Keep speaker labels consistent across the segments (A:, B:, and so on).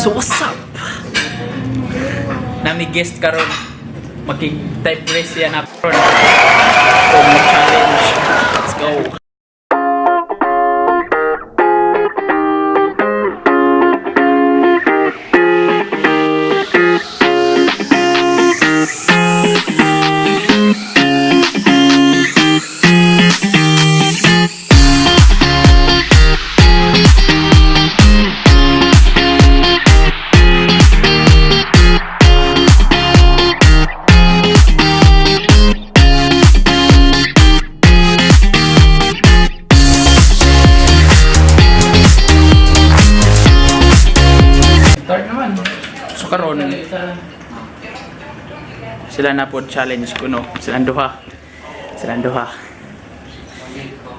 A: So what's up? Nami guest karon, makig-type race yan na karon. So mag-challenge. Let's go.
B: Start naman.
A: So karon sila na po challenge ko, no. Silang duha. Silang duha.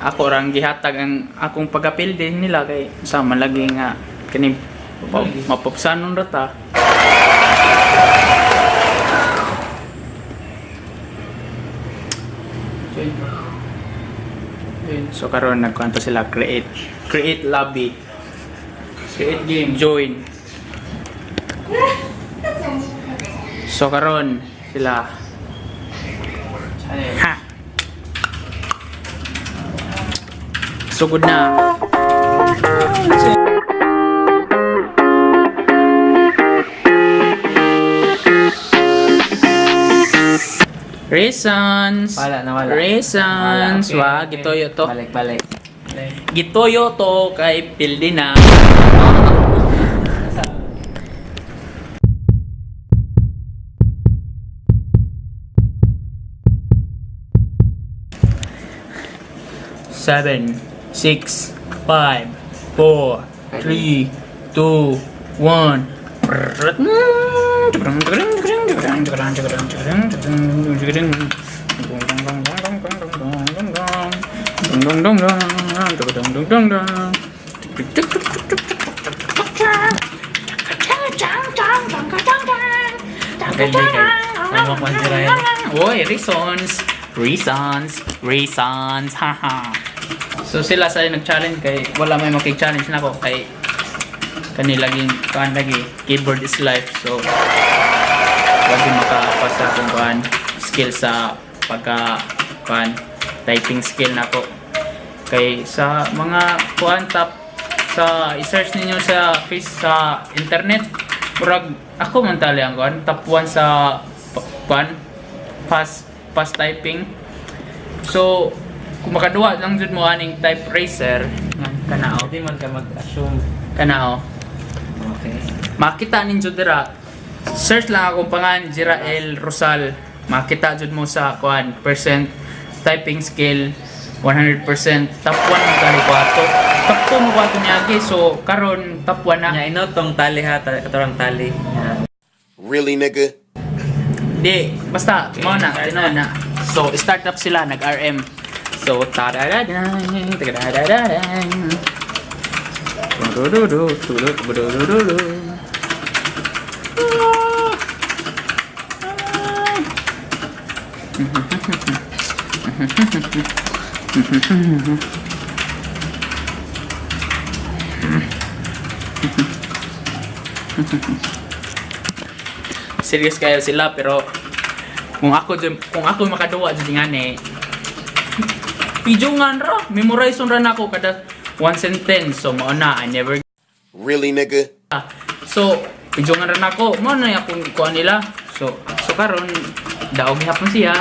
A: Ako rang gihatag ang akong pagapil din nila kay sa malagi nga kani mapupsanon ra ta. So karon nagkuanto sila, create create lobby.
B: Create game.
A: Join. So karon sila, ha. Sugod na. Reasons.
B: Wala, nawala.
A: Reasons.
B: Wala, okay,
A: Wa,
B: okay.
A: gitoyo to.
B: Balik, balik.
A: Gitoyo to kay pildi na. Seven, six, five, four, three, two, one.
B: Pwede kay. Tama ko si Ryan.
A: Uy, reasons. Reasons. Reasons. Haha. So sila sa nag-challenge kay wala may makig-challenge nako kay kani laging kuan lagi, keyboard is life, so wag makapasa kung kuan skill sa pagka kuan typing skill nako kay sa mga kuan top sa i-search ninyo sa face sa internet, murag ako man tali ang kuan top 1 sa kuan fast fast typing. So kung makaduwa lang jud mo aning type racer nga kanao,
B: Hindi man ka mag-assume.
A: Kanao,
B: Okay.
A: makita ninyo dira, search lang akong pangan, Jirael Rosal, makita jud mo sa kuan percent typing skill 100%, top 1 mo tali ko ato, top 2 mo ko ato niagi, so karon top 1 na.
B: Nya ino tong tali ha, katorang tali. Nya.
C: Really, nigga?
A: Di basta mao na, tinuod na. So start up sila, nag RM, so tadadadan tadadadadan. Tudududu, tudududu. Serious kayo sila, pero kung ako makaduwa jud ngani, pidyo nga ra, memorize ra nako kada one sentence, so mao na, I never
C: Really, nigga?
A: So pidyo nga ra nako, mao na akong kuan nila, so karon daog gihapon siya.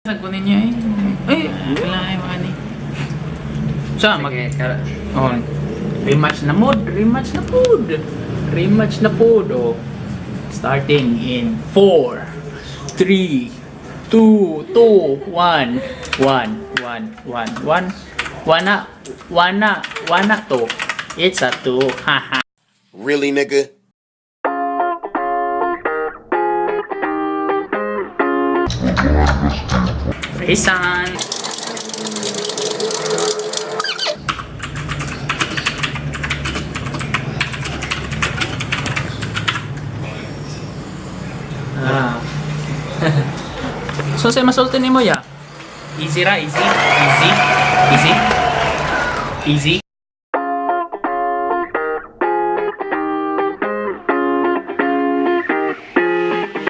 A: Saan ko ninyo eh? Eh, wala ay mga ni. Sa mag
B: Sige, kara.
A: Oh, rematch na mod, rematch na pod. Rematch na pod, oh. Starting in 4, 3, 2, 2, 1, 1, 1, 1, 1. Wana, wana, wana to. It's a 2. Haha.
C: Really, nigga?
A: Reason.
B: Ah.
A: So, sa masulti nimo ya? Easy ra, easy. Easy. Easy. Easy.